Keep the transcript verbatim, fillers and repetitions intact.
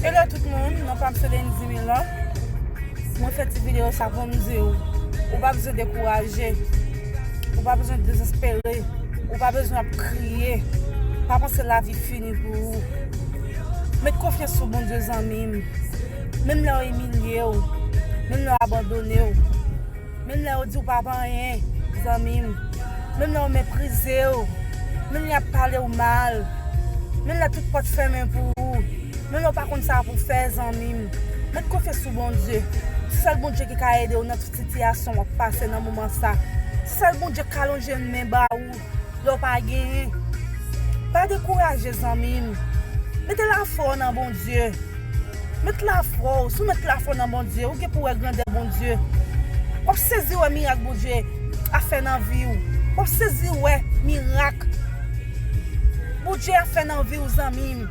Hello tout moun, non pa m se Lenzy Milan. Mwen fè ti videyo sa pou m di w, ou pa bezwen dekouraje, ou pa bezwen dezespere, ou pa bezwen ap kriye. Pa panse lavi fini pou ou. Met konfyans sou Bondye, zanmi m. Menm lè yo imilye w, menm lè yo abandone w, menm lè yo di w pa pa anyen, zanmi m, menm lè yo meprize w, menm lè y ap pale w mal, menm lè tout pòt fèmen pou ou, menm lè w pa konn sa pou w fè, zanmi m, met konfyans sou Bondye. Se sèl Bondye ki ka ede w nan tout sitiyasyon w ap pase nan moman sa. Se sèl Bondye k ka lonje men ba ou lè w pa genyen. Pa dekouraje, zanmi m. Mete lafwa w nan Bondye. Met lafwa w. Si w met lafwa w nan Bondye, ou gen pou wè grandè Bondye. W ap sezi wè mirak Bondye ap fè nan vi w. W ap sezi wè mirak Bondye ap fè nan vi w, zanmi m.